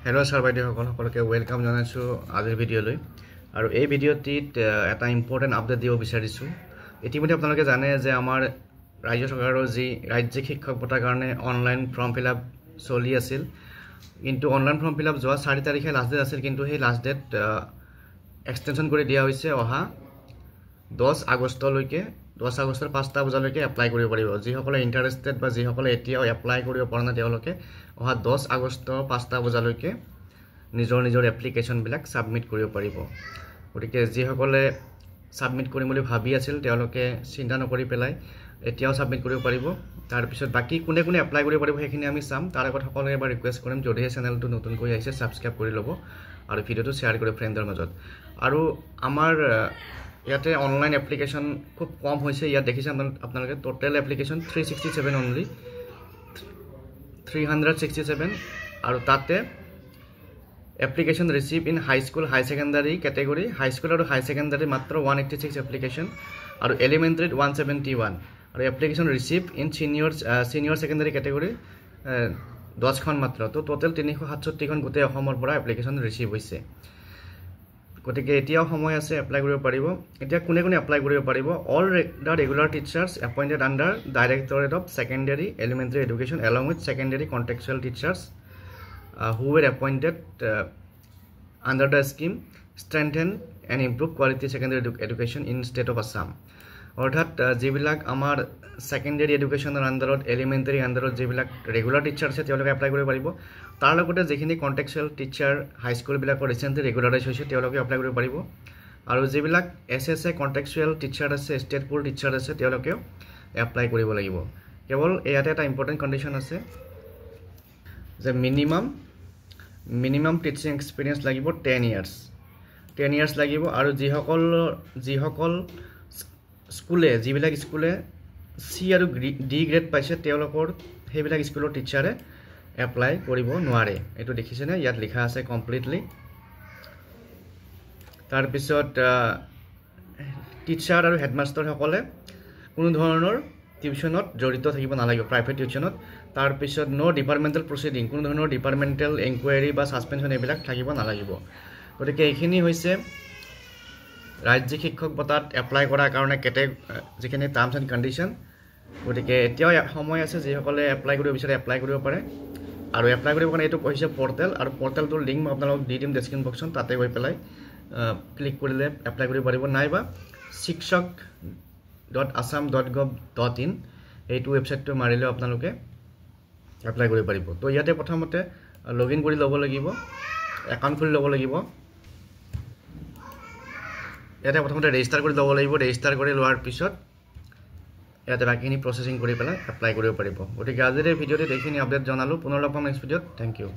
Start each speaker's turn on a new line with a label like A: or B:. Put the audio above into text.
A: Hello' sir বাইদেউসকল, সকলোকে welcome জনাইছোঁ আজিৰ ভিডিঅ'লৈ। আৰু এই ভিডিঅ'টিত এটা ইম্পৰ্টেণ্ট আপডেট দিব বিচাৰিছোঁ। ইতিমধ্যে আপোনালোকে জানে যে আমাৰ ৰাজ্য চৰকাৰৰ যি ৰাজ্যিক শিক্ষক বঁটাৰ কাৰণে অনলাইন ফৰ্ম ফিল আপ চলি আছিল, কিন্তু অনলাইন ফৰ্ম ফিল আপ যোৱা 4 তাৰিখে লাষ্ট ডেট আছিল, কিন্তু সেই লাষ্ট ডেট এক্সটেনশ্যন কৰি দিয়া হৈছে অহা 10 আগষ্টলৈকে। 10 আগষ্টৰ 5টা বজালৈকে এপ্লাই কৰিব পাৰিব। যিসকলে ইণ্টাৰেষ্টেড বা যিসকলে এতিয়াও এপ্লাই কৰিব পৰা নাই, তেওঁলোকে অহা 10 আগষ্ট 5টা বজালৈকে নিজৰ নিজৰ এপ্লিকেশ্যনবিলাক ছাবমিট কৰিব পাৰিব। গতিকে যিসকলে ছাবমিট কৰিম বুলি ভাবি আছিল, তেওঁলোকে চিন্তা নকৰি পেলাই এতিয়াও ছাবমিট কৰিব পাৰিব। তাৰপিছত বাকী কোনে কোনে এপ্লাই কৰিব পাৰিব সেইখিনি আমি চাম। তাৰ আগত সকলোকে এবাৰ ৰিকুৱেষ্ট কৰিম, যদিহে চেনেলটো নতুনকৈ আহিছে ছাবস্ক্ৰাইব কৰি ল'ব আৰু ভিডিঅ'টো শ্বেয়াৰ কৰিব ফ্ৰেণ্ডৰ মাজত। আৰু আমাৰ ইয়াতে অনলাইন এপ্লিকেশ্যন খুব কম হৈছে। ইয়াত দেখিছে আপোনালোকে total application 367 only, 367। আৰু তাতে application receive in high school, high secondary category, high school আৰু হাই ছেকেণ্ডাৰী মাত্ৰ 186 এপ্লিকেশ্যন আৰু এলিমেণ্টেৰীত 171। আৰু application receive in senior secondary category 10খন মাত্ৰ। তো টোটেল 367খন গোটেই অসমৰ পৰা এপ্লিকেশ্যন ৰিচিভ হৈছে। গতিকে এতিয়াও সময় আছে, এপ্লাই কৰিব পাৰিব। এতিয়া কোনে কোনে এপ্লাই কৰিব পাৰিব? All the regular teachers appointed under Directorate of Secondary Elementary Education along with secondary contractual teachers who were appointed under the scheme Strengthen and Improve Quality Secondary Education in State of Assam। অৰ্থাৎ যিবিলাক আমাৰ secondary এডুকেশ্যনৰ আণ্ডাৰত, elementary আণ্ডাৰত যিবিলাক regular teacher আছে, তেওঁলোকে apply কৰিব পাৰিব। তাৰ লগতে যিখিনি কণ্ট্ৰেকচুৱেল টিচাৰ হাইস্কুলবিলাকৰ ৰিচেণ্টলি ৰেগুলাৰাইজ হৈছে, তেওঁলোকে এপ্লাই কৰিব পাৰিব। আৰু যিবিলাক এছ এ কণ্ট্ৰেকচুৱেল টিচাৰ আছে, ষ্টেট পুল টিচাৰ আছে, তেওঁলোকেও এপ্লাই কৰিব লাগিব। কেৱল ইয়াতে এটা ইম্পৰ্টেণ্ট কণ্ডিশ্যন আছে যে মিনিমাম টিচিং এক্সপিৰিয়েঞ্চ লাগিব 10 ইয়াৰ্ছ, 10 ইয়াৰ্ছ লাগিব। আৰু যিসকল স্কুলে, যিবিলাক স্কুলে চি আৰু ডি গ্ৰেড পাইছে, তেওঁলোকৰ সেইবিলাক স্কুলৰ টিচাৰে এপ্লাই কৰিব নোৱাৰে। এইটো দেখিছেনে? ইয়াত লিখা আছে কমপ্লিটলি। তাৰপিছত টিচাৰ আৰু হেডমাষ্টাৰসকলে কোনো ধৰণৰ টিউশ্যনত জড়িত থাকিব নালাগিব, প্ৰাইভেট টিউশ্যনত। তাৰপিছত ন' ডিপাৰ্টমেণ্টেল প্ৰচিডিং, কোনো ধৰণৰ ডিপাৰ্টমেণ্টেল এনকুৱাৰী বা ছাছপেনশ্যন এইবিলাক থাকিব নালাগিব। গতিকে এইখিনি হৈছে ৰাজ্যিক শিক্ষক বঁটাত এপ্লাই কৰাৰ কাৰণে যিখিনি টাৰ্মছ এণ্ড কণ্ডিশ্যন। গতিকে এতিয়াও সময় আছে, যিসকলে এপ্লাই কৰিব বিচাৰে এপ্লাই কৰিব পাৰে। আৰু এপ্লাই কৰিবৰ কাৰণে এইটো হৈছে পৰ্টেল, আৰু পৰ্টেলটোৰ লিংক মই আপোনালোকক দি দিম ডেছক্ৰিপশ্যন বক্সত। তাতে গৈ পেলাই ক্লিক কৰিলে এপ্লাই কৰিব পাৰিব, নাইবা shikshak.assam.gov.in এইটো ৱেবছাইটটো মাৰিলেও আপোনালোকে এপ্লাই কৰিব পাৰিব। তো ইয়াতে প্ৰথমতে লগ ইন কৰি ল'ব লাগিব, একাউণ্ট খুলি ল'ব লাগিব। ইয়াতে প্ৰথমতে ৰেজিষ্টাৰ কৰি ল'ব লাগিব। ৰেজিষ্টাৰ কৰি লোৱাৰ পিছত ইয়াতে বাকীখিনি প্ৰচেছিং কৰি পেলাই এপ্লাই কৰিব পাৰিব। গতিকে আজিৰ এই ভিডিঅ'টোত এইখিনি আপডেট জনালোঁ। পুনৰ লগ পাম নেক্সট ভিডিঅ'ত। Thank U.